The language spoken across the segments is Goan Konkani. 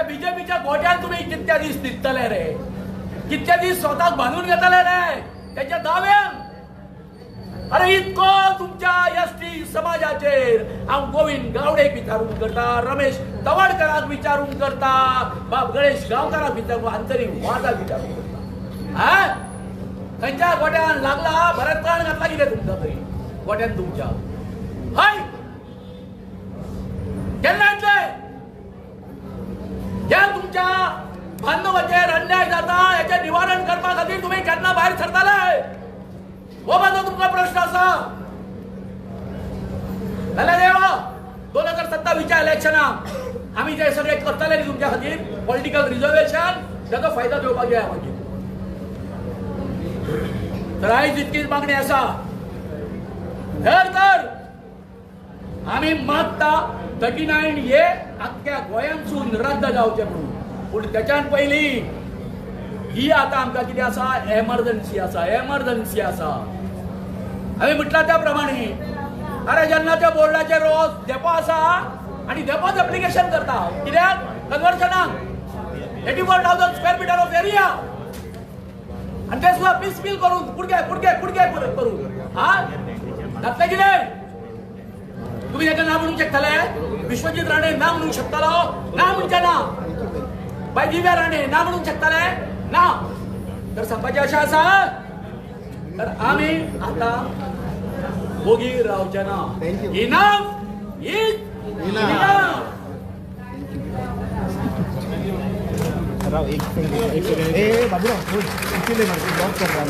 बीजेपीच्या गोट्यान तुम्ही कितक्या दीस न्हिदतले रे, कितके दीस स्वतःक बांदून घेतले रे त्याच्या दाव्यान. अरे इतको तुमच्या एस टी समाजाचेर हांव गोविंद गावडेक विचारून करता, रमेश तवडकराक विचारून करता, बाब गणेश गांवकाराक विचारून, आंतरीक वादाक विचारून करता. हा खंयच्या गोट्यान लागला बरें त्राण घातला कितें तुमकां तरी गोट्यान तुमच्या हय केन्ना येतले? ह्या तुमच्या बांधवाचेर अन्याय जाता हेचें निवारण करपा खातीर तुमी केन्ना भायर सरताले? हो म्हाजो तुमकां प्रश्न आसा. जाल्यार देवा 2027च्या इलेक्शनाक आमी जे सगळे करतले न्ही तुमच्या खातीर पॉलिटिकल रिजर्वेशन, ताचो फायदो घेवपाक जाय मागीर. तर आयज इतकीच मागणी आसा. तर आमी मागता 39 हे आख्ख्या गोंयांतसून रद्द जावचें म्हणून. पूण त्याच्यान पयलीं ही आतां आमकां कितें आसा, एमर्जन्सी आसा, एमर्जन्सी आसा. हांवें म्हटलां त्या प्रमाणे अरे जेन्ना त्या बोर्डाचेर रोज धेपो आसा आनी धेपोच एप्लिकेशन करता कित्याक कन्वर्शनाक 84,000 स्क्वेअर मिटर ऑफ एरिया आनी ते सुद्दां पीस बील करून कुडके कुडके कुडके करून हा जातलें कितें? तुमी ताका ना म्हणूंक शकतले? विश्वजीत राणे ना म्हणूंक शकतलो? ना म्हणचे ना. बाय दिव्या राणे ना म्हणूंक शकतले? ना. तर सांगपाचें अशें आसा, तर आमी आतां वोगी रावचे ना. Enough is enough. राव एक सेकंड, ए बाबूराव इतले ब्लॉक कर रहा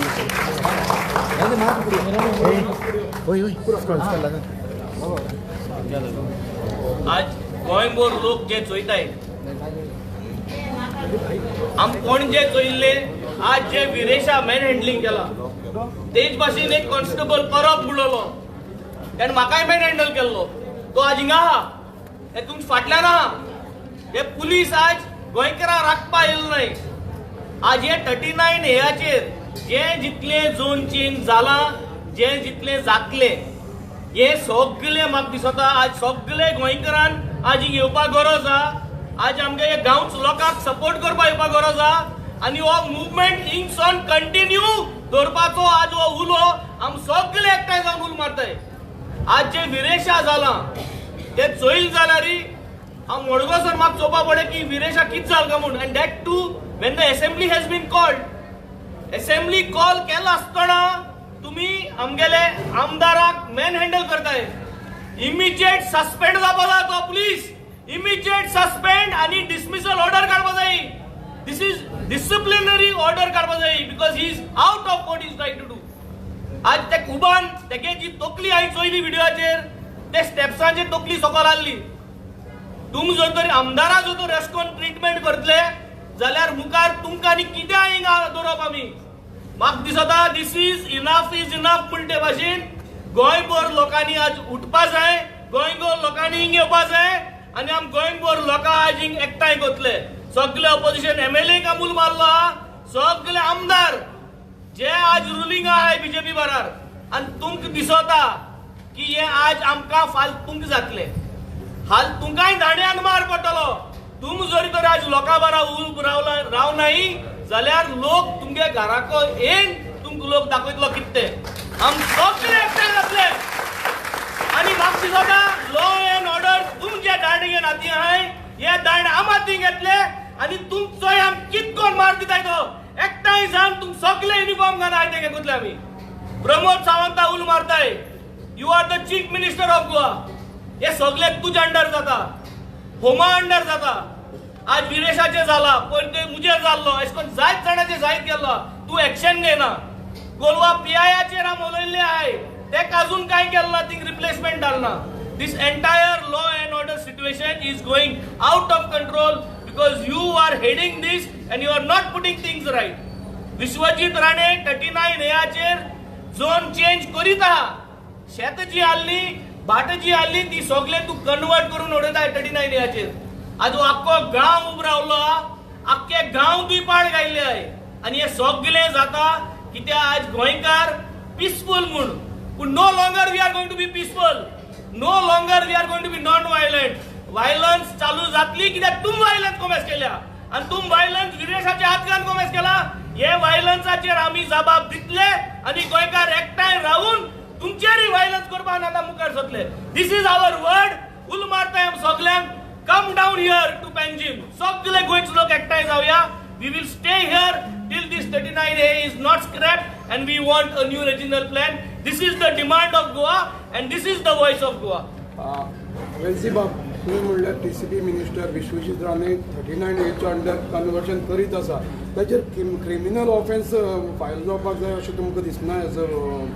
ओय ओय स्क्रॉल स्क्रॉल लगा. आज गोंयभर लोक जे चोयताय, आम पणजे चोयिल्ले आज जे विरेशा मॅन हँडलिंग केला तेच भाशेन एक कॉन्स्टेबल परब बुडवलो, तेणें म्हाकाय मॅन हँडल केल्लो, तो आज हिंगा आहा, हे तुमच्या फाटल्यान आहा. हे पुलीस आज गोंयकारां राखपा येयले न्हय. आज हे 39 हेयाचेर जे जितले झोन चेंज जालां, जे जितले जातले, हे सगळे म्हाका दिसता आज सगळे गोंयकारान आज हिंग येवपाक गरज आहा. आज आमगे हे गांवच लोकांक सपोर्ट करपाक येवपाक गरज आहा आनी हो मुवमेंट हिंगसोन कंटिन्यू दवरपाचो आज हो उलो आम सगळे एकठांय जावन उलो मारताय. आज जे विरेशा जालां ते चोयल जाल्यार हांव मडगांव सर म्हाका चोवपा पडलें की विरेशा कितें जाल काय म्हूण. And that too when the assembly has been called, assembly call केला आसतना तुमी आमगेले आमदाराक मॅन हँडल करताय. इमिजिएट सस्पेंड जावपा जाय तो पुलीस, इमिजिएट सस्पेंड आनी डिसमिसल ऑर्डर काडपा जाय. This is disciplinary order काडपा जाय because he is out of what is trying to do. आज ते कुबान तेगे जी तकली हांवें चोयली व्हिडियोचेर, ते स्टेप्सांचेर तकली सकयल आहली. तुम जर तरी आमदारा जर तर अशें करून ट्रिटमेंट करतले जाल्यार मुखार तुमकां आनी कितें हिंगा दवरप आमी. म्हाका दिसता this is enough is enough म्हणटे भाशेन गोंयभर लोकांनी आज उठपा जाय, गोंयभर लोकांनी हिंग येवपा जाय आनी आम गोंयभर लोकां आज हिंग एकठांय करतले. सगळे ऑपोजिशन एमएलए अमूल मारलो आहा, सगळे आमदार जे आज रुलिंग आहाय बीजेपी बरार, आनी तुमकां दिसता की हे आज आमकां फाल तुमकां जातले, हाल तुमकांय दांड्यान मार पडटलो. तुम जरी तर आज लोकां बारा उब राव नाय जाल्यार लोक तुमगे घराको येन तुमकां लोक दाखयतलो कितें तें. आम सगळे एकठांय जातले आनी म्हाका दिसता लॉ एंड ऑर्डर तुमचे दांड घेवन हाती आहाय, हे दांड आम हाती घेतले आनी तुमचोय आम कितें करून मार दिताय तो एकठांय जावन तुम सगळे युनिफॉर्म घालून आयते घेतले आमी. प्रमोद सावंता उल मारताय, you are the chief minister of Goa, हे सगळे तुज्या अंडर जाता, होमा अंडर जाता. आज विरेशाचे जाला, पयर ते मुजेर जाल्लो, अशें करून जायत जाणाचे जायत गेल्लो, तूं एक्शन घेयना. गोलवा पीआयआचेर आम उलयल्ले आहाय, तेका अजून कांय केलें ना, थिंग रिप्लेसमेंट धाडना. This entire law and order situation is going out of control because you are heading this and you are not putting things right. Vishwajit Rane 39 हेयाचेर zone change करीत आहा. शेत जी आहली, भाट जी आहली ती सगळे तूं कन्वर्ट करून उडयता 39 हेयाचेर. आज हो आख्खो गांव उबो रावलो आहा, आख्खे गांव तुवें पाड घायल्ले आहाय आनी हे सगळें जाता कित्याक आज गोंयकार पिसफूल म्हूण. पूण no longer we are going to be peaceful, no longer we are going to be non violent. Violence चालू जातली कित्याक तुम वायलन्स कोमेस केल्या आनी तुम वायलन्स विरेशाच्या हात घालून कोमेस केला. हे वायलन्साचेर आमी जबाब दितले आनी गोंयकार एकठांय रावून तुमचेरूय वायलन्स करपाक आतां मुखार सरतले. This is our word. उल मारताय आमी सगल्यांक, come down here to Panjim. सगळे गोंयचे लोक एकठांय जावया. We will stay here till this 39A is not scrapped and we want a new regional plan. This is the demand of Goa and this is the voice of Goa. Venzy बाब, तुम्ही म्हणल्यार TCP minister Vishwajit Rane 39Aच्या under conversion करीत आसा, ताचेर क्रिमिनल ऑफेन्स फायल जावपाक जाय अशें तुमकां दिसना as a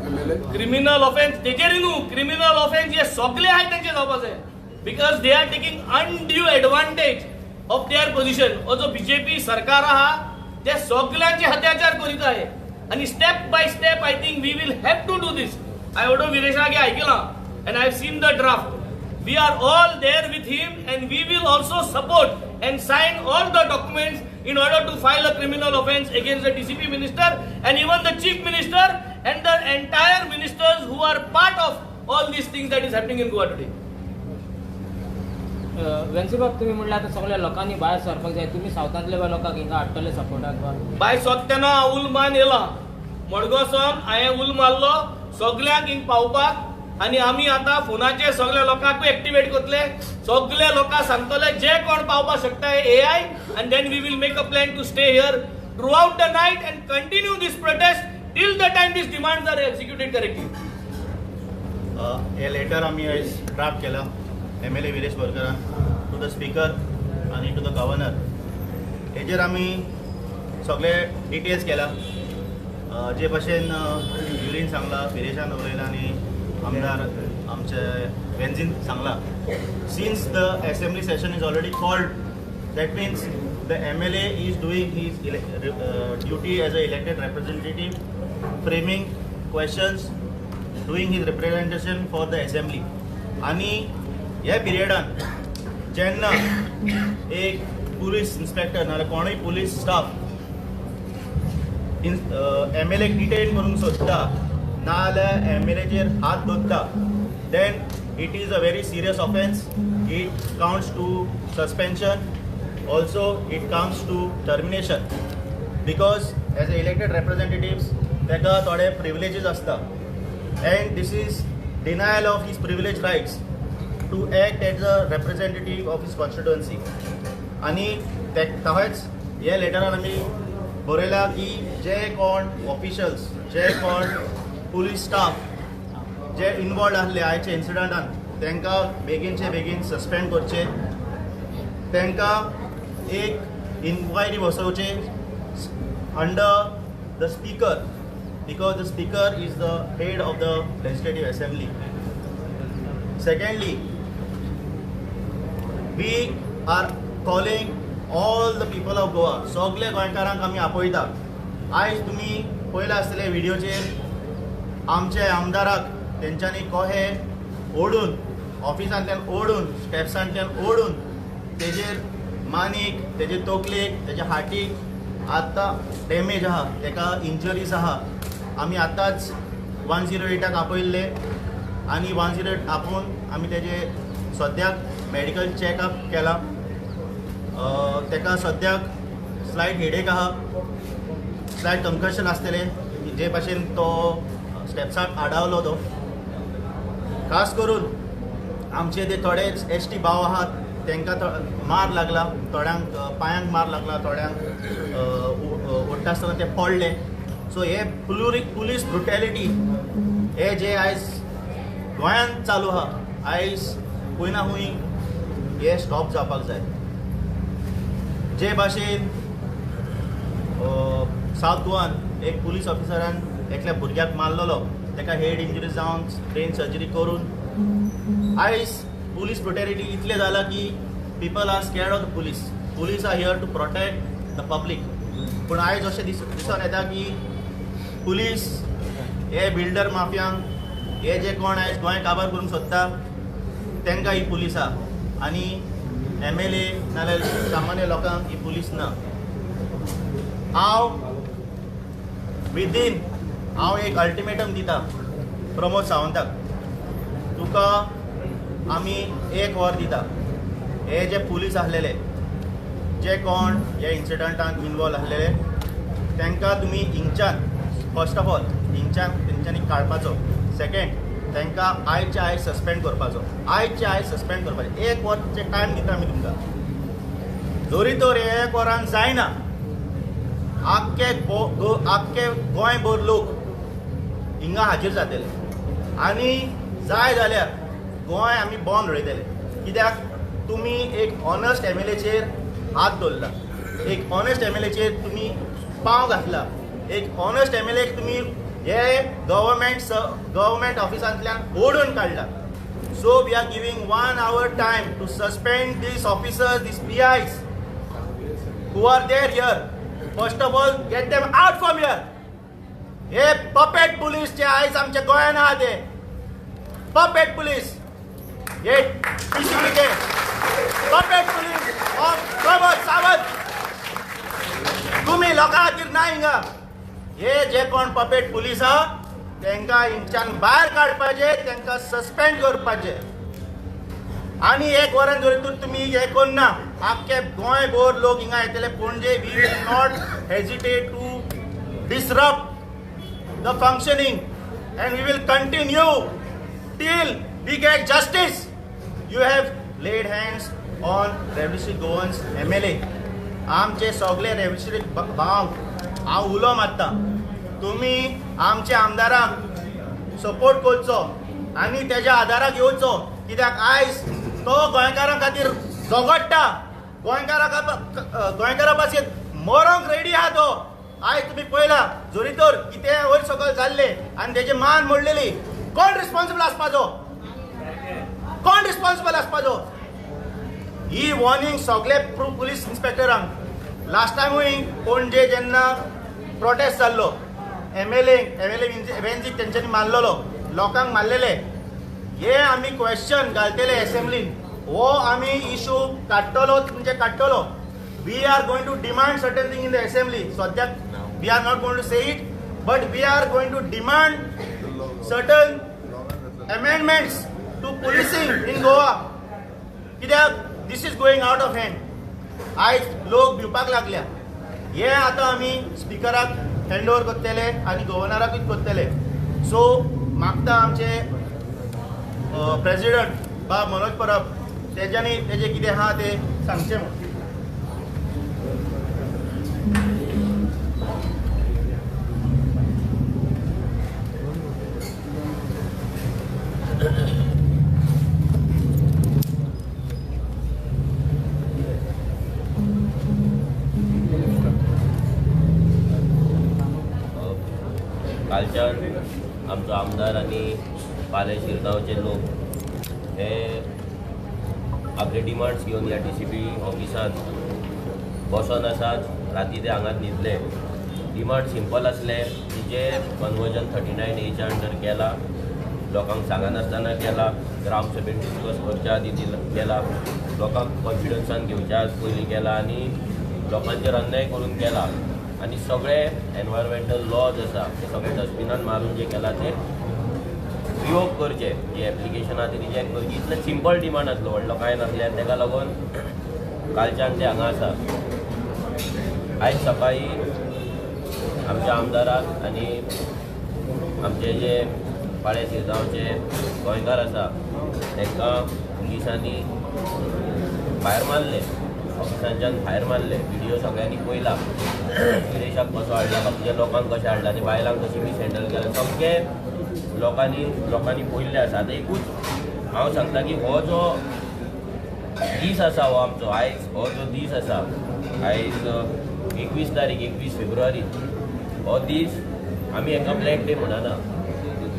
MLA? Criminal offence तेजेर न्हू, क्रिमिनल ऑफेन्स हे सगळे आहात तेंचे जावपाक जाय because they are taking undue advantage of their position. हो जो बीजेपी सरकार आहा ते सगळ्यांचे अत्याचार करीत आहे आनी step by step I think we will have to do this. हांवें ओडो विरेशागे आयकलां and I have seen the draft. We are all there with him and we will also support and sign all the documents in order to file a criminal offence against the DCP minister and even the chief minister and the entire ministers who are part of all these things that is happening in Goa today. Venzy बाब, तुम्ही म्हणलं आता सगळ्या लोकांनी भायर सरपाक जाय, तुम्ही सावथांतल्या लोकांक हिंगा हाडटले सपोर्टाक? बाय सोदतना हांव उल मान येला मडगांवसून हांवें उल मारलो सगल्यांक हिंग पावपाक आनी आमी आतां फोनाचेर सगल्या लोकांकूय एक्टिवेट करतले. सगल्या लोकांक सांगतले जे कोण पावपाक शकता AI and then we will make a plan to stay here throughout the night and continue this protest till the time this demands are executed correctly. Hey letter आमी आयज ड्राफ्ट केला MLA Viresh बोरकरान to the speaker आनी टू the governor. हेजेर आमी सगळे डिटेल्स केला, जे भशेन युरीन सांगला, विरेशान उलयला आनी आमदार आमचे वेन्झीन सांगला. Since the assembly session is already called, that means the MLA is doing his duty as a elected representative, framing questions, doing his representation for the assembly. आनी ह्या पिरियडान जेन्ना एक पुलीस इन्स्पेक्टर नाजाल्यार कोणूय पुलीस स्टाफ MLA detain करूंक सोदता नाजाल्यार MLAचेर हात दवरता, then it is a very serious offence. It counts to suspension, also it comes to termination, because as a elected representatives ताका थोडे प्रिविलेजीस आसता and this is denial of his privilege rights to act as a representative of his constituency. आनी तशेंच हे लेटरान आमी बरयलां की जे कोण ऑफिशल्स, जे कोण पुलीस स्टाफ जे इनवॉल्ड आसले आयच्या इन्सिडंटान तांकां बेगीनचे बेगीन सस्पेंड करचे, तांकां एक enquiry बसोवचे under the speaker, because the speaker is the head of the legislative assembly. Secondly, we are calling all the people of Goa, सगळे गोंयकारांक आमी आपयता. आयज तुमी पळयला आसतले व्हिडियोचेर आमचे आमदाराक तेंच्यांनी कोहे ओडून ऑफिसांतल्यान ओडून स्टेप्सांतल्यान ओडून तेजेर मानीक, तेजे तकलेक, तेज्या हाटीक आतां डॅमेज आहा, तेका इंजरीज आहा. आमी आतांच 108 आपयल्ले आनी 108 आपोवन आमी तेजे सद्याक मेडिकल चॅकअप केला. तेका सद्याक स्लायट हेडेक आहा, स्लायट कंकशन आसतलें जे भाशेन तो स्टेप्साक आडावलो तो. खास करून आमचे ते थोडे ST भाव आहात तांकां मार लागला, थोड्यांक पांयांक मार लागला, थोड्यांक ओडटा आसतना ते पडले. सो हे पुलीस ब्रुटॅलिटी हे जे आयज गोंयांत चालू आहा, आयज खंय ना खंय हे स्टॉप जावपाक जाय. जे भाशेन सावथ गोवान एक पुलीस ऑफिसरान एकल्या भुरग्याक मारलेलो, ताका हेड इंजरी जावन ब्रेन सर्जरी करून आयज पुलीस ब्रुटॅलिटी इतलें जालां की people are scared of the police. Police are here to protect the public, पूण आयज अशें दिसून येता की पुलीस हे बिल्डर माफियांक, हे जे कोण आयज गोंय काबार करूंक सोदता तांकां ही पुलीस आहा आनी MLA नाजाल्यार सामान्य लोकांक ही पुलीस ना. हांव विदीन हांव एक अल्टिमेटम दिता प्रमोद सावंताक, तुका आमी 1 वर दिता. हे जे पुलीस आसलेले जे कोण हे इन्सिडंटान इनवॉल्व आसलेले तांकां तुमी हिंगच्यान फर्स्ट ऑफ ऑल हिंगच्यान तेंच्यांनी काडपाचो. सेकेंड, तांकां आयचे आयज सस्पेंड करपाचो, आयचे आयज सस्पेंड करपाचें. एक वरचें टायम दिता आमी तुमकां, जरी तर एक वरान जायना आख्खे आख्खे गोंयभर लोक हिंगा हाजीर जातले आनी जाय जाल्यार गोंय आमी बंद उडयतले. कित्याक तुमी एक ऑनस्ट एम एल एचेर हात दवरला, एक ऑनस्ट एम एल एचेर तुमी पांव घातला, एक ऑनस्ट एम एल एक तुमी हे गव्हर्मेंट ऑफिसांतल्यान ओडून काडला. So we are giving 1 hour time to suspend these officers, these PIs who are there here. First of all, get them out from here. हे पपेट पुलीस जे आयज आमच्या गोंयान आहा ते पपेट पुलीस, हे PCPK puppet police of Pramod Sawant, तुमी लोकां खातीर ना हिंगा. हे जे कोण पपेट पुलीस आहा तांकां हिंगच्यान भायर काडपाचें, तांकां सस्पेंड करपाचें. आनी एक वरान जरी तर तुमी हें करना आख्खे गोंयभर लोक हिंगा येतले. Panaji we will not hesitate to disrupt the functioning and we will continue till we get justice. You have laid hands on Revolutionary Goans MLA. आमचे सगळे रेव्होल्युशनरी भाव हांव उलो मारता, तुमी आमच्या आमदाराक सपोर्ट करचो आनी तेज्या आदाराक येवचो. कित्याक आयज तो गोंयकारां खातीर झगडटा, गोंयकारां पासून मरोंक रेडी आहा तो. आयज तुमी पळयला जरी तर कितें वयर सकयल जाल्लें आनी तेजी मान मोडलेली, कोण रिस्पॉन्सिबल आसपाचो, कोण रिस्पॉन्सिबल आसपाचो? ही वॉर्निंग सगळे पुलीस इन्स्पेक्टरांक. लास्ट टायमूय पणजे जेन्ना प्रोटेस्ट जाल्लो एम एल ए वेंजीक तेंच्यांनी मारलेलो, लोकांक मारलेले. हे आमी क्वेश्चन घालतले एसेंब्लीन, हो आमी इशू काडटलो म्हणजे काडटलो. We are going to demand certain thing in the assembly. सद्याक we are not going to say it, but we are going to demand certain amendments to policing in Goa. कित्याक this is going out of hand. आयज लोक भिवपाक लागल्या. हे आतां आमी स्पिकराक हँड ओवर करतले आनी गव्हर्नराकूय करतले. सो मागता आमचे प्रेजिडंट बाब मनोज परब तेज्यांनी तेजें कितें आहा तें सांगचें म्हूण. कालच्यान आमचो आमदार आनी पाले शिरगांवचे लोक हे आपले डिमांड्स घेवन ह्या DCP ऑफिसांत बसोन आसात. राती ते हांगात न्हिदले. डिमांड सिंपल आसले की जे कन्वर्जन 39 एच्या अंडर केला, लोकांक सांगनासतना केला, ग्रामसभेन डिस्कस करच्या आदी केला, लोकांक कॉन्फिडन्सान घेवच्या पयलीं केला आनी लोकांचेर अन्याय करून केला आनी सगळे एनवायरमेंटल लॉज आसा ते सगळे डस्टबिनान मारून जे केला ते रिवोक करचे, जे एप्लिकेशन आहा ते रिजेक्ट करचे. इतलें सिंपल डिमांड आसलो, व्हडलो कांय नासलें आनी ताका लागून कालच्यान ते हांगा आसा. आयज सकाळीं आमच्या आमदाराक आनी आमचे जे पाळे शिरगांवचे गोंयकार आसा तांकां पुलिसांनी भायर मारले, ऑफिसांच्यान भायर मारले. व्हिडियो सगळ्यांनी पळयला, विरेशाक कसो हाडला, बाकीच्या लोकांक कशें हाडला आनी बायलांक कशी मिसहँडल केला, सगळें लोकांनी पळयल्लें आसा. आतां एकूच हांव सांगता की हो जो दीस आसा, हो आमचो आयज हो जो दीस आसा, आयज 21 तारीख 21 फेब्रुवारी, हो दीस आमी हाका ब्लॅक डे म्हणना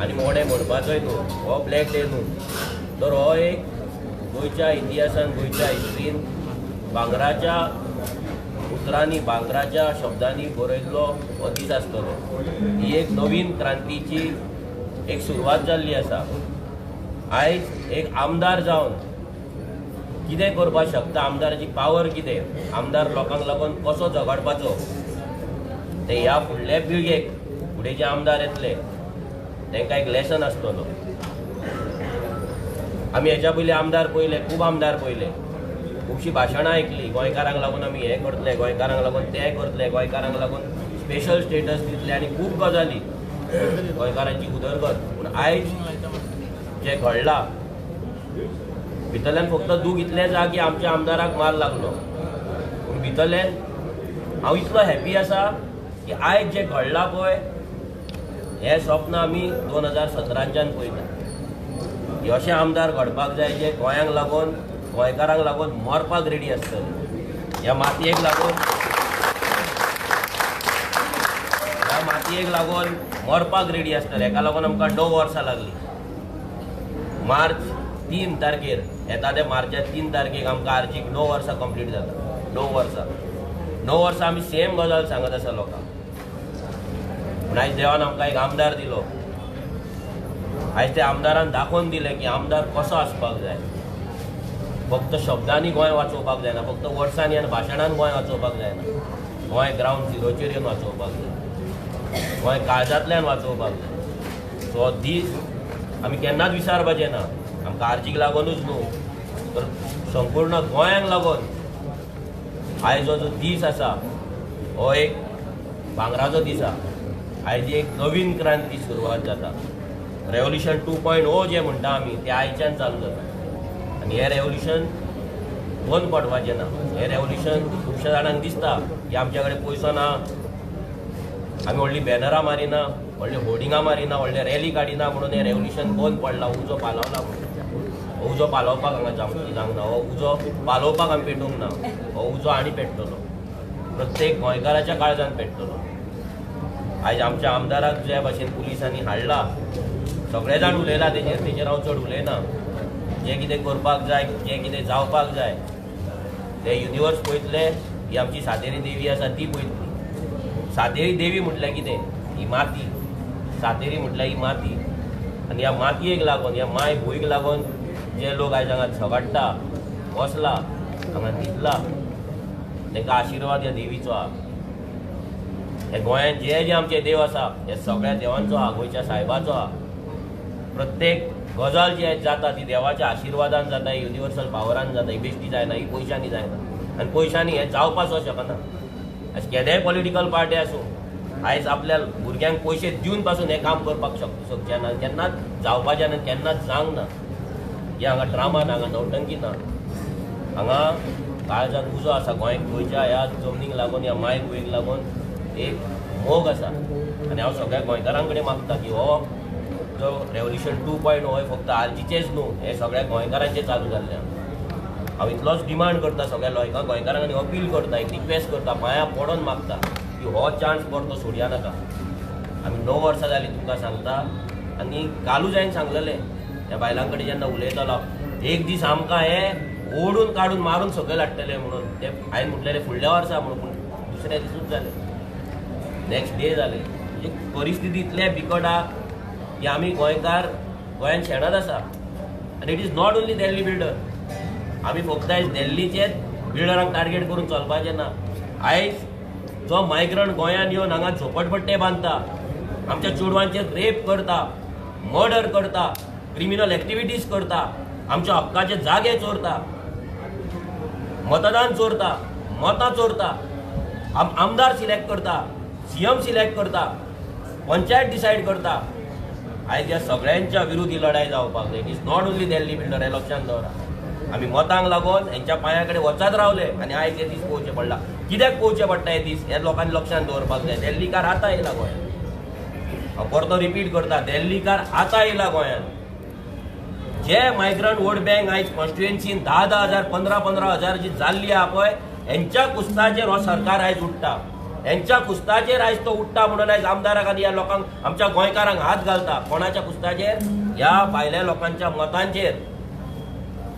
आनी मोडे म्हणपाचोय न्हू, हो ब्लॅक डे न्हू, तर हो एक गोंयच्या इतिहासान, गोंयच्या हिस्ट्रीन भांगराच्या उतरांनी, भांगराच्या शब्दांनी बरयल्लो हो दीस आसतलो. ही एक नवीन क्रांतीची एक सुरवात जाल्ली आसा. आयज एक आमदार जावन कितें करपाक शकता, आमदाराची पावर कितें, आमदार लोकांक लागून कसो झगडपाचो ते ह्या फुडल्या पिळगेक, फुडें जे आमदार येतले तांकां एक लेसन आसतलो. आमी हेच्या पयलीं आमदार पळयले, खूब आमदार पळयले, खुबशीं भाशणां आयकलीं, गोंयकारांक लागून आमी हें करतले, गोंयकारांक लागून तें करतले, गोंयकारांक लागून स्पेशल स्टेटस दितले आनी खूब गजाली, गोंयकारांची उदरगत. पूण आयज जें घडलां भितरल्यान फक्त दूख इतलें जा की आमच्या आमदाराक मार लागलो, पूण भितरल्यान हांव इतलो हॅपी आसा की आयज जें घडलां पळय हें स्वप्न आमी 2017च्यान पळयता. अशे आमदार घडपाक जाय जे गोंयांक लागून, गोंयकारांक लागून मरपाक रेडी आसतले, ह्या मातयेक लागून, ह्या मातयेक लागून मरपाक रेडी आसतले. हेका लागून आमकां 9 वर्सां लागलीं. मार्च 3 तारखेर येता ते मार्चा 3 तारखेक आमकां आर्जीक 9 वर्सां कंप्लीट जाता. 9 वर्सां, 9 वर्सां आमी सेम गजाल सांगत आसा लोकांक. पूण आयज देवान आमकां एक आमदार दिलो. आयज त्या आमदारान दाखोवन दिलें की आमदार कसो आसपाक जाय. फक्त शब्दांनी गोंय वाचोवपाक जायना, फक्त वर्सांनी आनी भाशणान गोंय वाचोवपाक जायना, गोंय ग्रावंड झिरोचेर येवन वाचोवपाक जाय, गोंय काळजांतल्यान वाचोवपाक जाय. सो दीस आमी केन्नाच विसारपाचे ना. आमकां आर्जीक लागूनच न्हू तर संपूर्ण गोंयांक लागून आयज जो दीस आसा हो एक भांगराचो दीस आसा. आयज एक नवीन क्रांती सुरवात जाता. रेवोल्युशन 2.0 जें म्हणटा आमी तें आयच्यान चालू जाता. आनी हें रेवोल्युशन बंद पडपाचें ना. हें रेवोल्युशन खुबश्या जाणांक दिसता की आमच्या कडेन पयसो ना, आमी व्हडलीं बॅनरां मारिना, व्हडलीं होर्डिंगां मारिना, व्हडले रॅली काडिना म्हणून हें रेवोल्युशन बंद पडलां, उजो पालवला म्हणून. हो उजो पालोवपाक हांगा जावंक ना, हो उजो पालोवपाक आमी पेटोवंक ना, हो उजो आनी पेट्टलो, प्रत्येक गोंयकाराच्या काळजान पेट्टलो. आयज आमच्या आमदाराक ज्या भाशेन पुलिसांनी हाडला, सगळे जाण उलयला तेजेर, तेजेर हांव चड उलयना. जें कितें करपाक जाय, जें कितें जावपाक जाय तें युनिवर्स पळयतले. ही आमची सातेरी देवी आसा ती पळयतली. सातेरी देवी म्हटल्यार कितें? ही माती. सातेरी म्हटल्यार ही माती. आनी ह्या मातयेक लागून, ह्या माय भूंयक लागून जे लोक आयज हांगा झगडटा, बसला, हांगा न्हिदला, तांकां आशिर्वाद ह्या देवीचो आहा. हे गोंयांत जे जे आमचे देव आसा हे सगळ्या देवांचो आहा, गोंयच्या सायबाचो आहा. प्रत्येक गजाल जी जाता ती देवाच्या आशिर्वादान जाता, युनिवर्सल पावरान जाता. ही बेश्टी जायना, ही पयशांनी जायना आनी पयशांनी हें जावपाचो शकना. आयज केदेय पॉलिटिकल पार्टी आसूं, आयज आपल्या भुरग्यांक पयशे दिवन पासून हें काम करपाक शकचें ना, केन्नाच जावपाचें ना, केन्नाच जावंक ना. हे हांगा ड्रामा ना, हांगा नौटंकी ना, हांगा काळजाक उजो आसा. गोंय गोंयच्या ह्या जमनीक लागून, ह्या माय भुंयेक लागून एक मोग आसा. आनी हांव सगळ्या गोंयकारां कडेन मागता की हो जो रेवोल्युशन 2.0 हे फक्त आर्जीचेच न्हू, हे सगळ्या गोंयकारांचें चालू जाल्लें. हांव इतलोच डिमांड करता सगळ्या गोंयकारांक आनी अपील करता, एक रिक्वेस्ट करता, पांयां पडोन मागता की हो चान्स परतो सोडया नाका. आमी 9 वर्सां जालीं तुमकां सांगता आनी कालूच हांवें सांगलेलें त्या बायलां कडेन जेन्ना उलयतालो, एक दीस आमकां हे ओडून काडून मारून सकयल हाडटले म्हणून. ते हांवें म्हटलेलें फुडल्या वर्सा म्हणून, पूण दुसऱ्या दिसूच जालें, नेक्स्ट डे जालें. म्हणजे परिस्थिती इतल्या बिकट आहा की आमी गोंयकार गोंयान शेणत आसा. आनी it is not only Delhi builder. आमी फक्त आयज दिल्लीचेच बिल्डरांक टार्गेट करून चलपाचें ना. आयज जो मायग्रंट गोंयान येवन हांगा झोपडपट्टे बांदता, आमच्या चेडवांचेर रेप करता, मर्डर करता, क्रिमिनल एक्टिविटीज करता, आमच्या हक्काचे जागे चोरता, मतदान चोरता, मतां चोरता, आमदार सिलेक्ट करता, सीएम सिलेक्ट करता, पंचायत डिसायड करता. आयज ह्या सगळ्यांच्या विरुद्ध लढाई जावपाक जाय. It is not only Delhi builder, हें लक्षांत दवरा. आमी मतांक लागून हेंच्या पांया कडेन वचत रावले आनी आयज हे दीस पळोवचे पडला. कित्याक पळोवचे पडटा हे दीस, हे लोकांनी लक्षांत दवरपाक जाय. दिल्लीकार आतां येयला गोंयांत. हांव परतो रिपीट करता, दिल्लीकार आतां येयला गोंयांत. जे मायग्रंट वोट बँक आयज कॉन्स्टिट्युएन्सीन 10-10 हजार, 15-15 हजार जी जाल्ली आहा पळय, हेंच्या कुस्ताचेर हो सरकार आयज उठ्ठा. हेंच्या कुस्ताचेर आयज तो उठ्ठा म्हणून आयज आमदाराक आनी ह्या लोकांक, आमच्या गोंयकारांक हात घालता. कोणाच्या कुस्ताचेर? ह्या भायल्या लोकांच्या मतांचेर.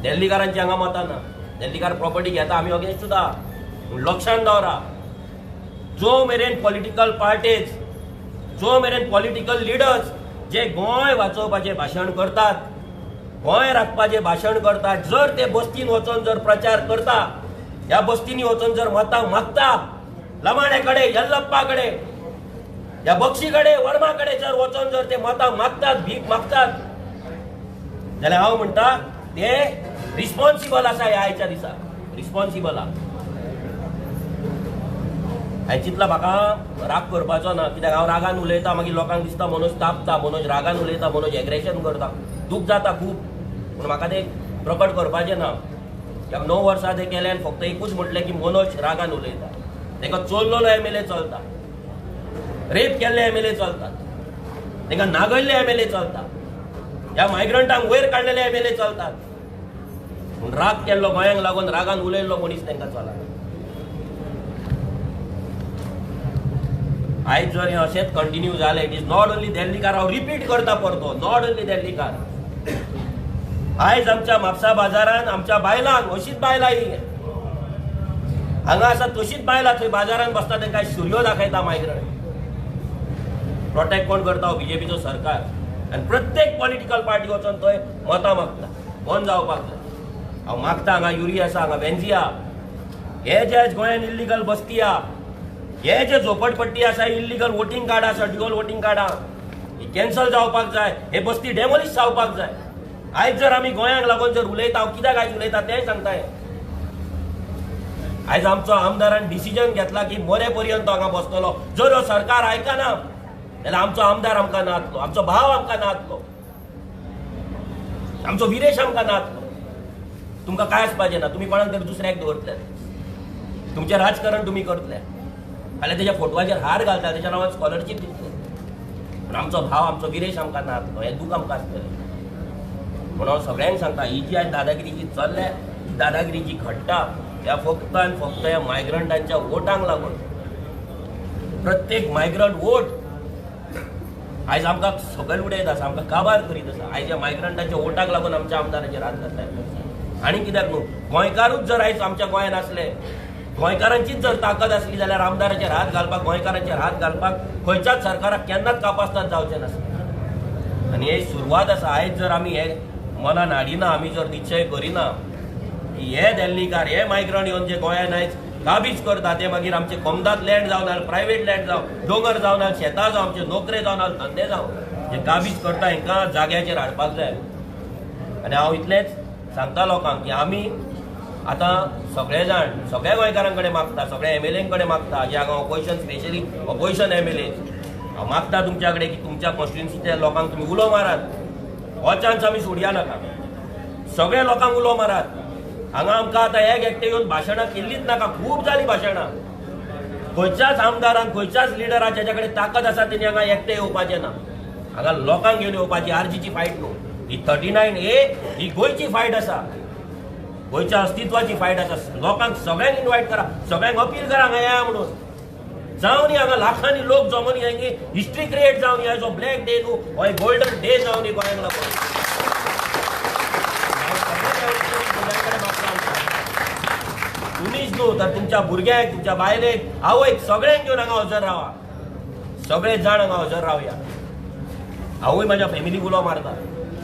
दिल्लीकारांची हांगा मतां ना, दिल्लीकार प्रॉपर्टी घेता, आमी अगेन्स्ट सुद्दां. पूण लक्षांत दवरा, जो मेरेन पॉलिटिकल पार्टीज, जो मेरेन पॉलिटिकल लिडर्स जे गोंय वाचोवपाचें भाशण करतात, गोंय राखपाचें भाशण करतात, जर ते बस्तीन वचोन जर प्रचार करता, ह्या बस्तींनी वचोन जर मतां मागता, लमाणे कडेन, यल्लप्पा कडेन, ह्या बक्षी कडेन, वर्मा कडेन जर वचोन जर ते मतां मागतात, भीक मागतात, जाल्यार हांव म्हणटा ते रिस्पॉन्सिबल आसा ह्या आयच्या दिसा. रिस्पॉन्सिबल आहा. हांवें चिंतला म्हाका राग करपाचो ना, कित्याक हांव रागान उलयता मागीर लोकांक दिसता मनोज तापता, मनोज रागान उलयता, मनोज एग्रेशन करता, दूख जाता खूब, पूण म्हाका तें प्रकट करपाचें ना. कित्याक 9 वर्सां तें केलें आनी फक्त एकूच म्हटलें की मनोज रागान उलयता. ताका चोरलेलो एम एल ए चलता, रेप केल्ले एम एल ए चलतात, तांकां नागयल्ले एम एल ए चलता, ह्या मायग्रंटांक वयर काडलेले एम एल ए चलतात. पूण राग केल्लो गोंयांक लागून रागान उलयल्लो मनीस तांकां चलता. आयज जर हें अशेंच कंटिन्यू जालें, it is not only देल्लीकार, हांव रिपीट करता परतो, not only देल्लीकार. आयज आमच्या म्हापसा बाजारान आमच्या बायलांक, अशीच बायलां ही हांगा आसा तशीच बायलां थंय बाजारान बसता, तांकां सुरयो दाखयता मायग्रंट. प्रोटेक्ट कोण करता? बीजेपीचो सरकार. आनी प्रत्येक पॉलिटिकल पार्टी वचोन थंय मतां मागता, बंद जावपाक जाय. हांव मागता, हांगा युरी आसा, हांगा वेन्झी आहा, हे जे आयज गोंयान इल्लिगल बस्ती आहा, हे जे झोपडपट्टी आसा, इल्लिगल वोटींग कार्ड आसा, ड्युअल वोटींग कार्डां, ही कॅन्सल जावपाक जाय, हे बस्ती डेमोलिश जावपाक जाय. आयज जर आमी गोंयांक लागून जर उलयता, हांव कित्याक आयज उलयता तेंय सांगता. आयज आमचो आमदारान डिसिजन घेतला की मरे पर्यंत हांगा बसतलो. जर हो सरकार आयकना जाल्यार आमचो आमदार आमकां नातलो, आमचो भाव आमकां नातलो, आमचो विरेश आमकां नातलो. तुमकां कांय आसपाचें ना, तुमी कोणाक तरी दुसऱ्याक दवरतले, तुमचें राजकारण तुमी करतले, जाल्यार तेज्या फोटवाचेर हार घालता, तेज्या नांवान स्कॉलरशीप दितले. पूण आमचो भाव, आमचो विरेश आमकां नातलो, हें दूख आमकां आसतलें. म्हणून हांव सगळ्यांक सांगता, ही जी आयज दादागिरी जी चल्ल्या, ही दादागिरी जी घडटा, ह्या फक्त आनी फक्त ह्या मायग्रंटांच्या वोटांक लागून. प्रत्येक मायग्रंट वोट आयज आमकां सकयल उडयत आसा, आमकां काबार करीत आसा. आयज ह्या मायग्रंटांच्या वोटाक लागून आमच्या आमदाराचेर हात घातला. आनी कित्याक न्हू, गोंयकारूच जर आयज आमच्या गोंयांत आसले, गोंयकारांचीच जर ताकद आसली जाल्यार आमदाराचेर हात घालपाक, गोंयकारांचेर हात घालपाक खंयच्याच सरकाराक केन्नाच कापासनात जावचें नासलें. आनी हे सुरवात आसा. आयज जर आमी हे मनान हाडिना, आमी जर निश्चय करिना की हे देल्लीकार, हे मायग्रंट येवन जे गोंयांत आयज काबीज करता, ते मागीर आमचे कोमदात लँड जावन नाल्यार प्रायवेट लँड जावं, दोंगर जावन नाल्यार शेतां जावं, आमचे नोकरे जावन नाल्यार धंदे जावं, जे काबीज करता हांकां जाग्याचेर हाडपाक जाय. आनी हांव इतलेंच सांगता लोकांक की आमी आतां सगळे जाण सगळ्या गोंयकारां कडेन मागता, सगळ्या एम एल ए कडेन मागता, जे हांगा opposition, specially opposition M L A, हांव मागता तुमच्या कडेन की तुमच्या कॉन्स्टिट्युन्सीच्या लोकांक तुमी उलो मारात. हो चान्स आमी सोडया नाका, सगळ्या लोकांक उलो मारात. हांगा आमकां आतां एक एकटे येवन भाशणां केल्लीच नाका, खूब जालीं भाशणां. खंयच्याच आमदारान, खंयच्याच लिडरान ज्याच्या कडेन ताकद आसा तेणी हांगा एकटे येवपाचें ना. हांगा लोकांक घेवन येवपाची आरजीची फायट न्हू, ही 39A ही गोंयची फायट आसा, गोंयच्या अस्तित्वाची फायट आसा. लोकांक सगळ्यांक इनवायट करा, सगळ्यांक अपील करा हांगा या म्हणून. जावनी हांगा लाखांनी लोक जमोनी हांगी हिस्ट्री क्रिएट जावनी. आयज हो ब्लॅक डे न्हू, हो गोल्डन डे जावनी गोंयांक लागून. तुमीच न्हू तर तुमच्या भुरग्यांक, तुमच्या बायलेक, आवयक, सगळ्यांक घेवन हांगा हजर रावा. सगळे जाण हांगा हजर रावया. हांवूय म्हाज्या फॅमिलीक उलो मारता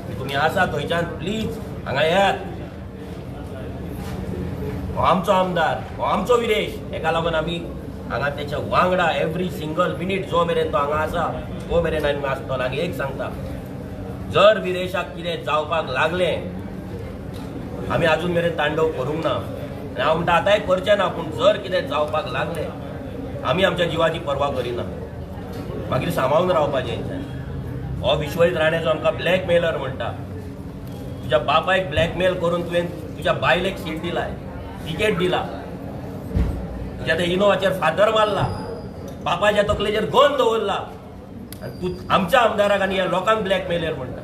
की तुमी आसा थंयच्यान प्लीज हांगा येयात. हो आमचो आमदार, हो आमचो विरेश, हेका लागून आमी हांगा तेच्या वांगडा एवरी सिंगल मिनीट जो मेरेन तो हांगा आसा तो मेरेन आमी आसतलो. आनी एक सांगता, जर विरेशाक कितें जावपाक लागलें, आमी आजून मेरेन तांडव करूंक ना, आनी हांव म्हणटा आतांय करचें ना, पूण जर कितें जावपाक लागलें आमी आमच्या जिवाची पर्वा करिना, मागीर सांबाळून रावपाचें हेंच्यान. हो विश्वजीत राणे जो आमकां ब्लॅकमेलर म्हणटा, तुज्या बापायक ब्लॅकमेल करून तुवें तुज्या बायलेक सीट दिलाय, टिकेट दिला, तुज्या त्या इनोवाचेर फातर मारला, बापायच्या तकलेचेर गन दवरला, आनी तूं आमच्या आमदाराक आनी ह्या लोकांक ब्लॅकमेलर म्हणटा.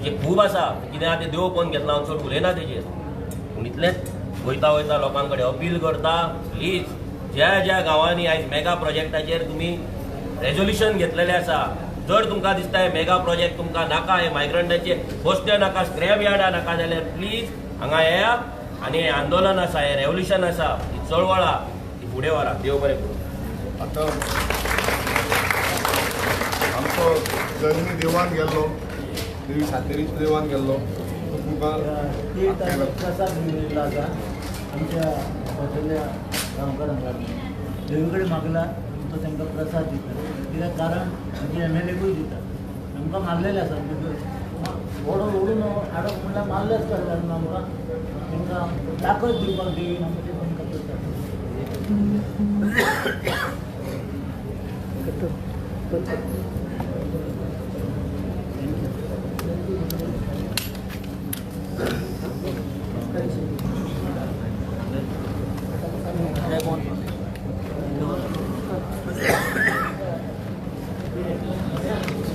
जे खूब आसा कितें आतां देव पळोवन घेतला, हांव चड उलयना तेजेर, पूण इतलेंच वयता वयता लोकां कडेन अपील करता, प्लीज ज्या ज्या गांवांनी आयज मेगा प्रोजेक्टाचेर तुमी रेजोल्युशन घेतलेलें आसा, जर तुमकां दिसता हे मेगा प्रोजेक्ट तुमकां नाका, हे मायग्रंटाचे बसते नाका, स्क्रॅप यार्डां नाका, जाल्यार प्लीज हांगा येया आनी हें आंदोलन आसा, हें रेवोल्युशन आसा, ही चळवळ आहा, ती फुडें व्हरा. देव बरें करूं. आतां आमचो जल्मी देवान गेल्लो, देवी सातेरीच्या देवान गेल्लो, तुमकां प्रसाद दिल्लो आसा आमच्या हॉटेल्या गांवकारांक लागून. देवी कडेन मागला तो तांकां प्रसाद दिता, कित्याक कारण आमचे एम एल एकूय दिता. आमकां मारलेलें आसा, ओडून ओडून हाडप म्हणल्यार मारलेंच कारण आमकां तांकां ताकद दिवपाक देवीन आमकां ते तांकां प्रसाद.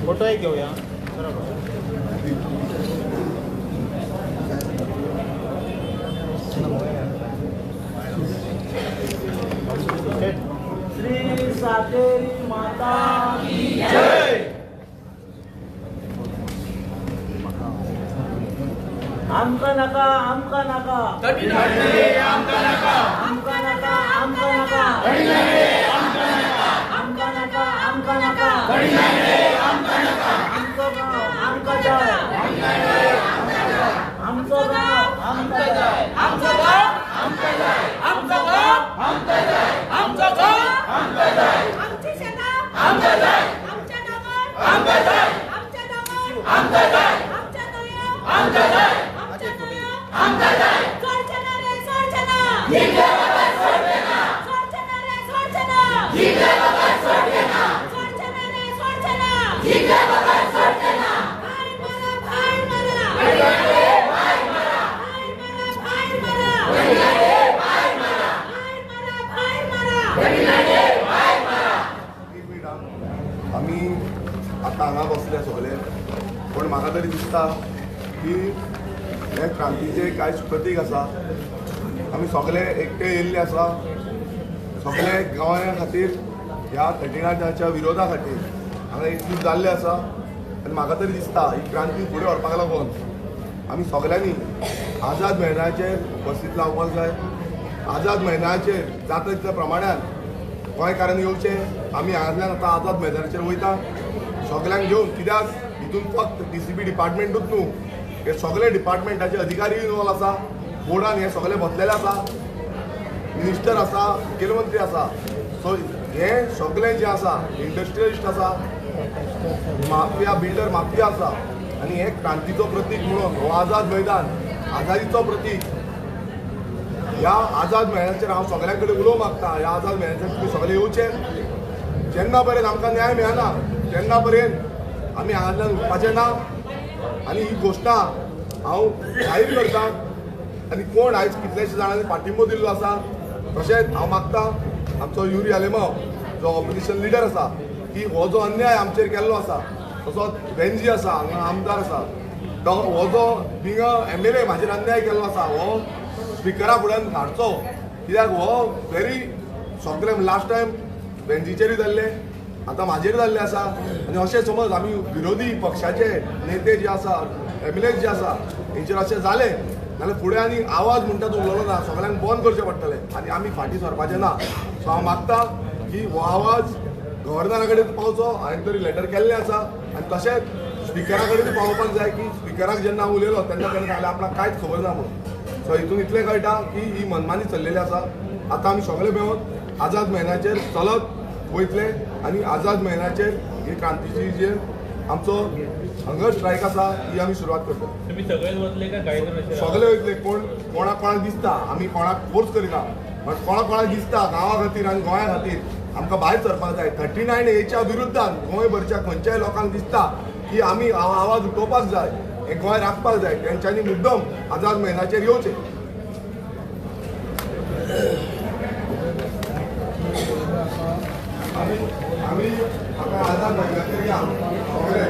फोटो एक घेऊया. श्री सातेरी माता की जय. आमकां नाका, आमकां नाका, आमकां नाका, आमकां नाका, आमकां नाका, आमकां नाका, आमकां नाका, आमचो गांव आमकां जाय, आमचो गांव आमकां जाय, आमचो गांव आमकां जाय, आमचो गांव आमकां जाय, आमचो गांव आमकां जाय, आमची शेतां आमकां जाय, आमच्या गांवात आमकां जाय, आमच्या गांवात आमकां जाय, आमच्या न्हंयो आमकां जाय, आमच्या न्हंयो आमकां जाय. सोडचे ना रे, सोडचे ना, जिंकले बगर सोडचे ना, सोडचे ना रे, सोडचे ना, जिंकले बगर सोडचे ना, सोडचे ना रे, सोडचे ना, जिंकले बगर सोडचे ना. भायर मारा, भायर मारा, भायर मारा, भायर मारा, भायर मारा, भायर मारा, भायर मारा, भायर मारा. भायर मारा. एक मिनट, आमी आतां हांगा बसले सगळे, पूण म्हाका तरी दिसता की हे क्रांतीचें कांय प्रतीक आसा. आमी सगळे एकटे येयल्ले आसा, सगळे गोंया खातीर ह्या 39च्या विरोधा खातीर हांगा एकजूट जाल्ले आसा. आनी म्हाका तरी दिसता ही क्रांती फुडें व्हरपाक लागून आमी सगळ्यांनी आझाद मैदानाचेर उपस्थित रावपाक जाय. आझाद मैदानाचेर जाता तितल्या प्रमाणान गोंयकारांनी येवचें. आमी हांगांतल्यान आतां आझाद मैदानाचेर वयता सगळ्यांक घेवन, कित्याक हितून फक्त DCP डिपार्टमेंटूच न्हू, हे सगळे डिपार्टमेंटाचे अधिकारी इनवॉल्व आसा, बोर्डान हे सगळे बसलेले आसा, मिनिस्टर आसा, मुखेलमंत्री आसा. सो हे सगळे जे आसा इंडस्ट्रियलिस्ट आसा, माफिया बिल्डर माफिया आसा. आनी हे क्रांतीचो प्रतीक म्हणून हो आझाद मैदान आझादीचो प्रतीक. ह्या आझाद मैदानाचेर हांव सगळ्यां कडेन उलोवंक मागता, ह्या आझाद मैदानाचेर तुमी सगळे येवचे. जेन्ना पर्यंत आमकां न्याय मेळना तेन्ना पर्यंत आमी हांगांतल्यान उठपाचें ना. आनी ही घोशणा हांव जाहीर करता. आनी कोण आयज कितल्याश्या जाणांनी पाठिंबो दिल्लो आसा. तशेंच हांव मागता आमचो युरी आलेमाव जो ऑपोजिशन लिडर आसा की हो जो अन्याय आमचेर केल्लो आसा, तसोच वेंजी आसा हांगा आमदार आसा, तो हो जो बिंग MLA म्हाजेर अन्याय केल्लो आसा हो स्पिकरा फुड्यान हाडचो. कित्याक हो व्हेरी सगळे लास्ट टायम वेंजीचेरूय जाल्ले, आतां म्हाजेर जाल्ले आसा. आनी अशें समज आमी विरोधी पक्षाचे नेते जे आसा, MLA जे आसा हेंचेर अशें जालें जाल्यार फुडें आनी आवाज म्हणटा तो उरलो ना, सगळ्यांक बंद करचें पडटलें आनी आमी फाटीं सरपाचें ना. सो हांव मागता की हो आवाज गव्हर्नरा कडेन पावचो. हांवें तरी लेटर केल्लें आसा. आनी तशेंच स्पिकरा कडेन पावोवपाक जाय की स्पिकराक जेन्ना हांव उलयलो तेन्ना ताणें सांगलें आपणाक कांयच खबर ना म्हणून. सो हितून इतलें कळटा की ही मनमानी चल्लेली आसा. आतां आमी सगळे मेळून आझाद मैदानाचेर चलत वयतले आनी आझाद मैदानाचेर ही क्रांतीची जे आमचो हंगर स्ट्रायक आसा ही आमी सुरवात करतले. तुमी सगळेच वतले काय कांय जाण अशे? सगळे वयतले. कोण कोणाक कोणाक दिसता, आमी कोणाक फोर्स करिना, बट कोणाक कोणाक दिसता गांवा खातीर आनी गोंया खातीर आमकां भायर सरपाक जाय. 39Aच्या विरुद्धान गोंयभरच्या खंयच्याय लोकांक दिसता की आमी आवाज उठोवपाक जाय, हें गोंय राखपाक जाय, तेंच्यांनी मुद्दम आझाद मैदानाचेर येवचें. आमी आतां आझाद मैदानाचेर या सगळे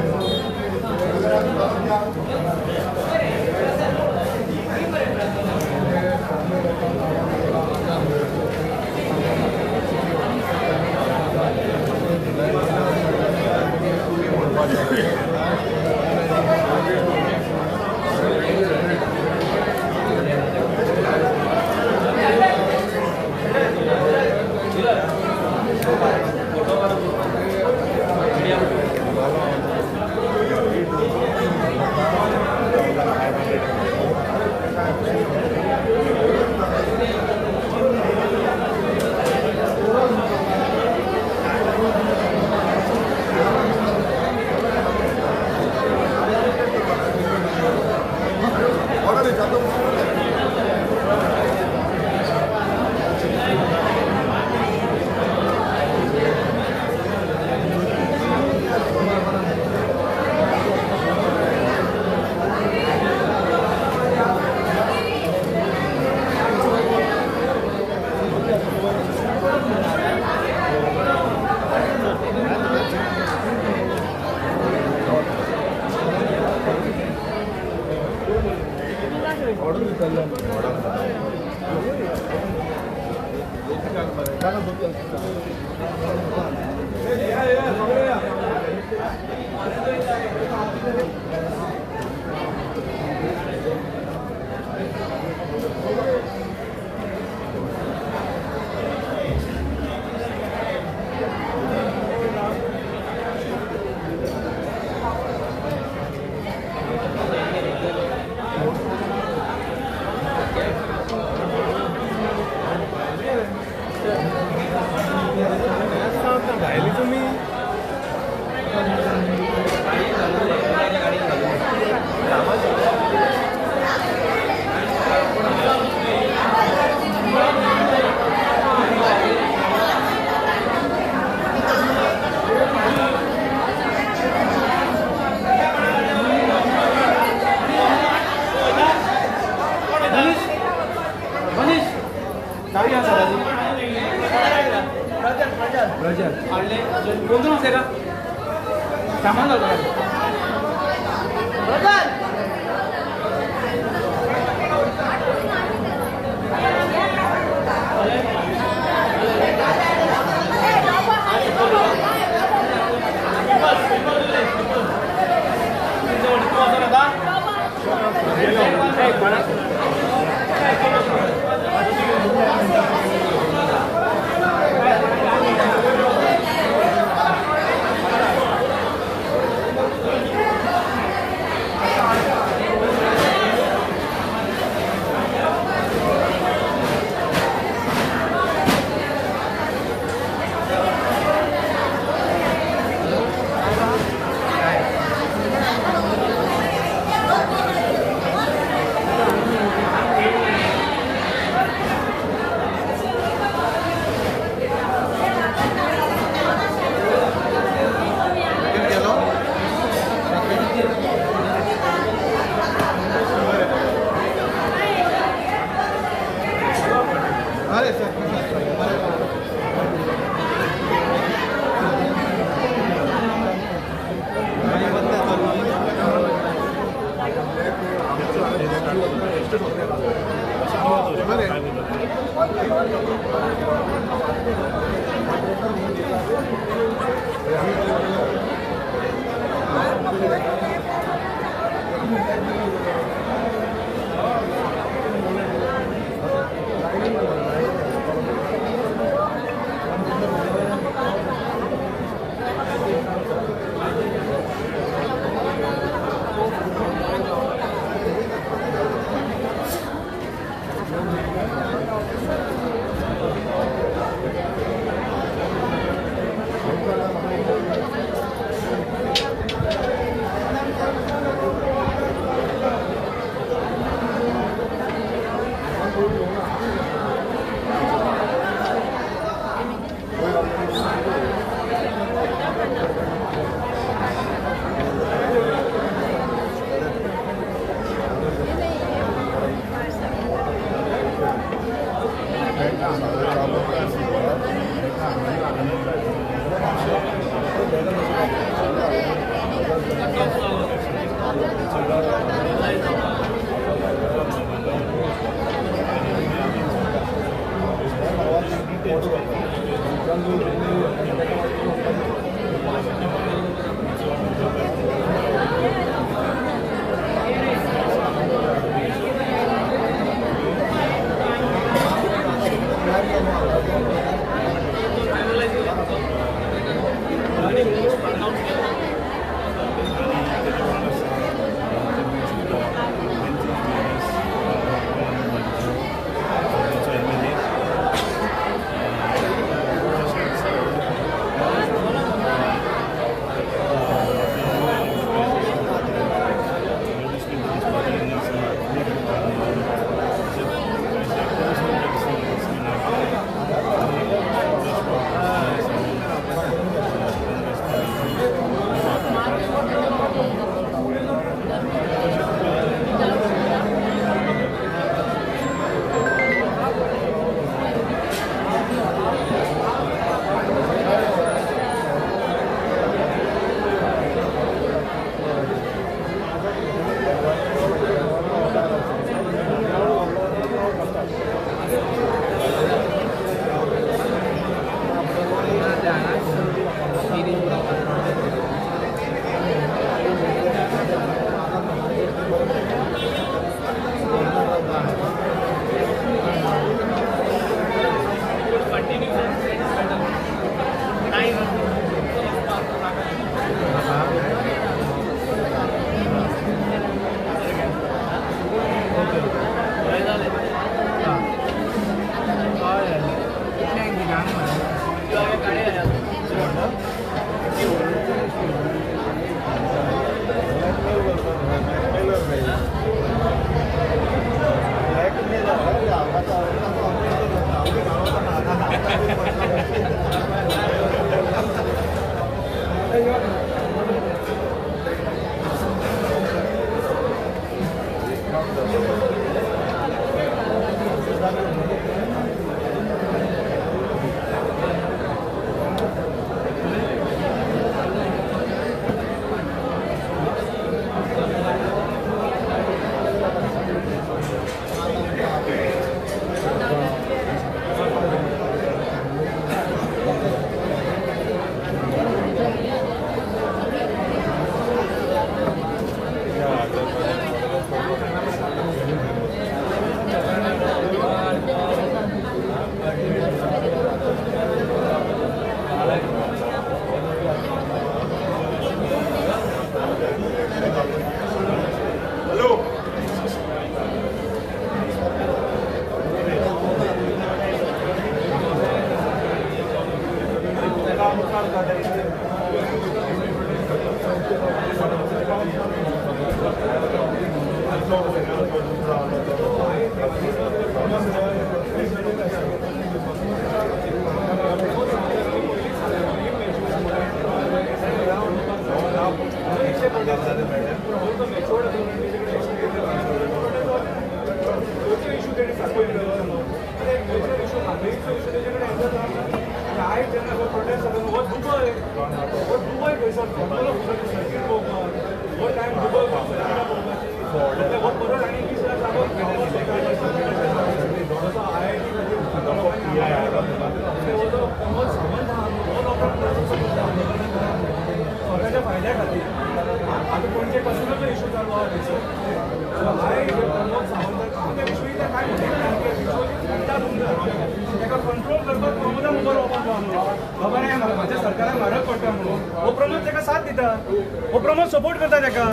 सपोर्ट करता ताका.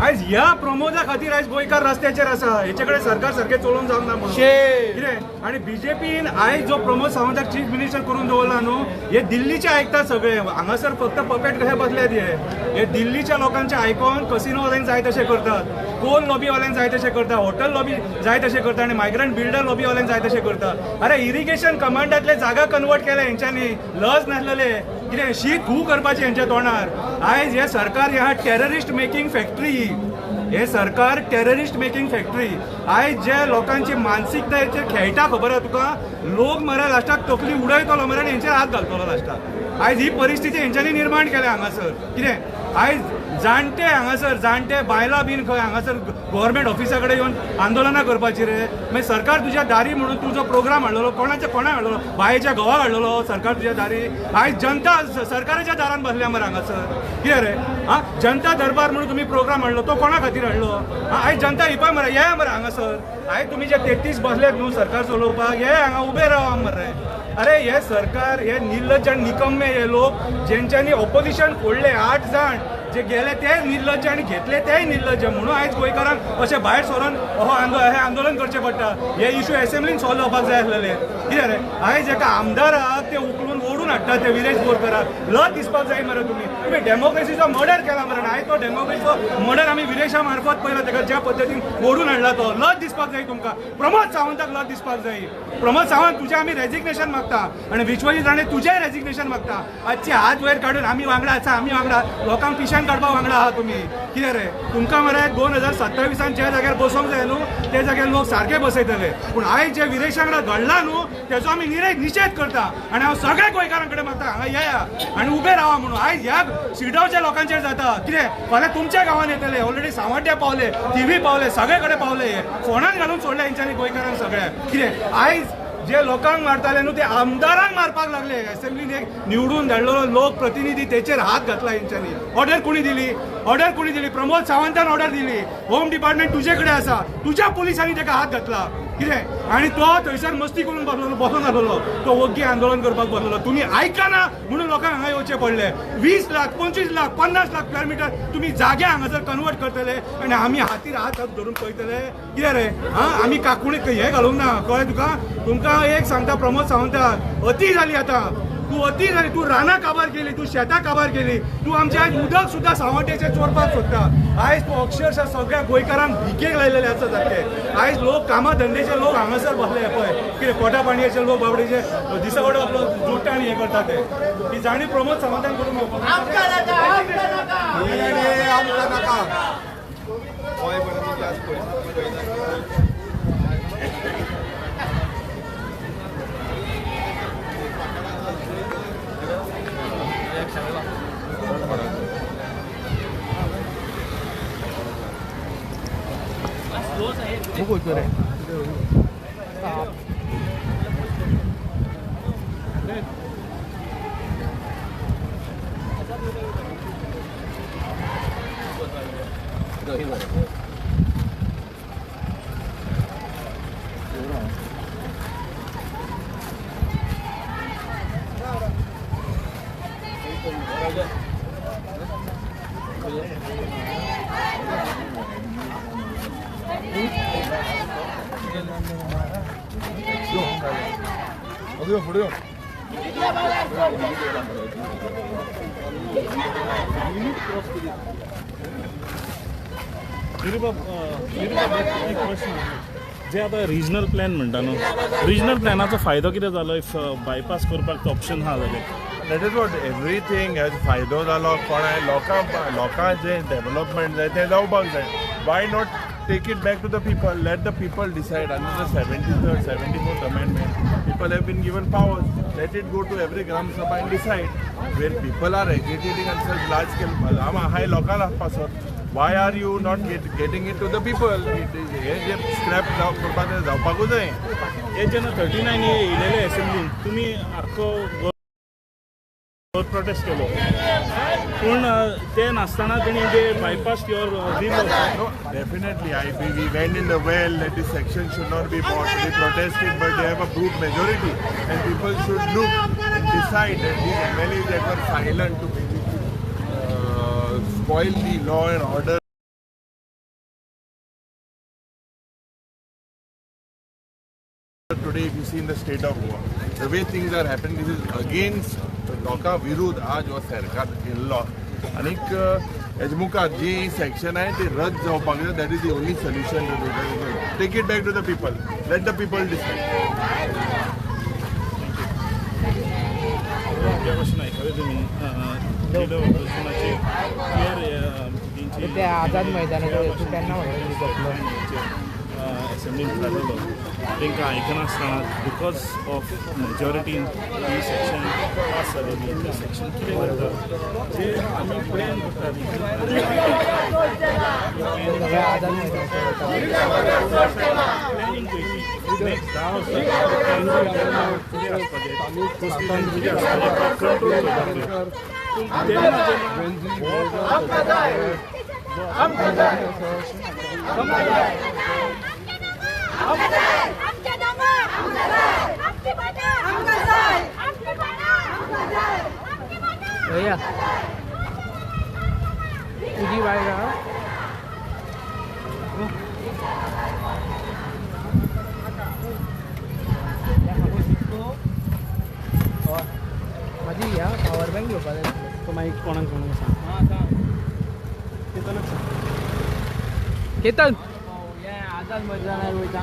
आयज ह्या प्रमोदा खातीर आयज गोंयकार रस्त्याचेर आसा. हेचे कडेन सरकार सारकें चलोवंक जावंक ना म्हणून कितें. आनी बीजेपीन आयज जो प्रमोद सावंताक चीफ मिनिस्टर करून दवरला न्हू, हे दिल्लीचे आयकता सगळे. हांगासर फक्त पपेट कशे बसल्यात हे दिल्लीच्या लोकांचे आयकोन कसिनोवाल्यांक जाय तशें करतात, कोल लॉबीवाल्यांक जाय तशें करता, हॉटेल लॉबी जाय तशें करता आनी मायग्रंट बिल्डर लॉबीवाल्यांक जाय तशें करता. अरे इरिगेशन कमांडांतले जागा कन्वर्ट केल्या हेंच्यांनी, लज नासलेले कितें शीत घू करपाचें हेंच्या तोंडार. आयज हें सरकार ह्या टेररिस्ट मेकिंग फॅक्टरी, हे सरकार टेररिस्ट मेकिंग फॅक्टरी. आयज जे लोकांची मानसिकतायेचेर खेळटा खबर आहा तुका, लोक मरे लास्टाक तकली उडयतलो मरे आनी हेंचेर हात घालतलो लास्टाक. आयज ही परिस्थिती हेंच्यांनी निर्माण केल्या हांगासर. कितें आयज जाणटे हांगासर जाणटे बायलां बीन खंय हांगासर गव्हर्मेंट ऑफिसा कडेन येवन आंदोलनां करपाची रे. मागीर सरकार तुज्या दारी म्हणून तुजो प्रोग्राम हाडलेलो, कोणाच्या कोणाक हाडलेलो, बायेच्या घोवाक हाडलेलो सरकार तुज्या दारी. आयज जनता सरकाराच्या दारान बसल्या मरे हांगासर. कितें रे आं, जनता दरबार म्हणून तुमी प्रोग्राम हाडलो तो कोणा खातीर हाडलो? आयज जनता हिपा मरे ये मरे हांगासर. आयज तुमी जे 33 बसल्यात न्हू सरकार चलोवपाक, हे हांगा उबे रावा मरे. अरे हे सरकार हे निर्लज्ज आनी निकम्मे हे लोक जेंच्यांनी ऑपोजिशन फोडलें, 8 जाण जे गेले ते निर्लज्ज आनी घेतले तेय निर्लज्ज. म्हणून आयज गोंयकारांक अशें भायर सरून हें आंदोलन करचें पडटा. हे इशू एसेंब्लीन सॉल्व जावपाक जाय आसलेले. कितें रे आयज एका आमदाराक ते उखलून ओडून हाडटा ते विरेश बोरकराक. लज दिसपाक जाय मरे तुमी. तुमी डेमोक्रेसीचो मर्डर केला मरे. आयज तो डेमोक्रेसीचो मर्डर आमी विरेशा मार्फत पळयला, ताका ज्या पद्दतीन ओडून हाडला तो. लज दिसपाक जाय तुमकां. प्रमोद सावंताक लज दिसपाक जाय. प्रमोद सावंत तुजें आमी रेजिग्नेशन मागता आनी विश्वजीत राणे तुजें रेजिग्नेशन मागता. आजचे हात वयर काडून आमी वांगडा आसा, आमी वांगडा लोकांक पिशान काडपा वांगडा आहा तुमी. कितें रे तुमकां मरे 2027 ज्या जाग्यार बसोंक जाय न्हू त्या जाग्यार लोक सारके बसयतले. पूण आयज जे विरेशा वांगडा घडला न्हू तेजो आमी निशेध करता आनी हांव सगळ्या गोंयकारां कडेन मागता हांगा येया आनी उबे रावा म्हणून. आयज ह्या सिडोच्या लोकांचेर जाता कितें, फाल्यां तुमच्या गांवांत येतले. ऑलरेडी सांवड्ड्या पावले, थिवी पावले, सगळे कडेन पावले. हे फोणान घालून सोडले हेंच्यांनी गोंयकारांक सगळ्यांक. कितें आयज जे लोकांक मारताले न्हू ते आमदारांक मारपाक लागले. एसेंब्लीन एक निवडून धाडलेलो लोक प्रतिनिधी तेचेर हात घातला हेंच्यांनी. ऑर्डर कोणी दिली? ऑर्डर कोणी दिली? प्रमोद सावंतान ऑर्डर दिली. होम डिपार्टमेंट तुजे कडेन आसा, तुज्या पुलिसांनी ताका हात घातला. कितें आनी तो थंयसर मस्ती करून बसलो, बसून आसलेलो, तो वग्गी आंदोलन करपाक बसलेलो. तुमी आयकना म्हणून लोकांक हांगा येवचें पडलें. 20 लाख, 25 लाख, 50 लाख स्क्वेअर मिटर तुमी जागे हांगासर कन्वर्ट करतले आनी आमी हातीर हात धरून पळयतले. कितें रे आं, आमी काकुणी हें घालूंक ना. कळ्ळें तुका? तुमकां एक सांगता प्रमोद सावंताक, अती जाली आतां. तूं अती जाली, तूं रानां काबार केली, तूं शेतां काबार केली, तूं आमचें आयज उदक सुद्दां सांवड्ड्याचें चोरपाक सोदता. आयज तूं अक्षरशः सगळ्या गोंयकारांक भिकेक लायलेले आसा सारके. आयज लोक कामा धंद्याचे लोक हांगासर बसले पळय, कितें पोटा पाणयेचे लोक बाबडेचे दिसा वडो आपलो जोडटा आनी हें करता ते. ही जाणीव प्रमोद सावंतान करून मेळपाक. एक प्रश्न जे आतां रिजनल प्लॅन म्हणटा न्हू, रिजनल प्लॅनाचो फायदो कितें जालो if bypass करपाक ऑप्शन आहा जाल्यार? That is what everything has फायदो जालो कोणाय लोकांक, लोकांक जें डेवलपमेंट जाय तें जावपाक जाय. Why not take it back to the people? Let the people decide. Under the 73rd, 74th amendment, people have been given powers. Let it go to every Gram Sabha and decide. Where people are agitating on such large scale, हाय लोकांक पासत, why are you not getting it to the people? It is हे जे स्क्रॅप करपाक तें जावपाकूच जाय. हे जेन्ना 39 ए येयलेले एसेंब्लीन तुमी आख्खो प्रोटेस्ट केलो, पूण ते नासतना तेणी जे bypass your bill. Definitely we went in the well that this section should not be bought. We protested, but they have a brute majority and people should look and decide that these MLAs that were silent to basically spoil the law and order. Today, if you see in the state of Goa, the way things are happening, this is against लोकां विरुद्ध आज हो सरकार केल्लो. आनीक हेजे मुखार जी सेक्शन आहे ती रद्द जावपाक जाय. That is the only solution. Take it back to the people, let the people decide. Question आयकले तुमी ते आझाद मैदानाचेर केन्ना असेंब्लीन जालेलो तांकां आयकनासतना because of मेजॉरिटीन he section pass जालेली. ही सेक्शन कितें करता जे आमी प्लॅन करता प्लॅनिंग पळयली नेक्स्ट 10 वर्सां कितें आसपाचें, कितें आसपाचें कंट्रोल करपाक. पूण तेन्ना भैया तुझी बाय का माझी या पॉवर बँक घेवपाक जाय. तो मागीर कोणाक कोणाक सांग. केतनाक सांग. केतन आझाद मैदानार वयता.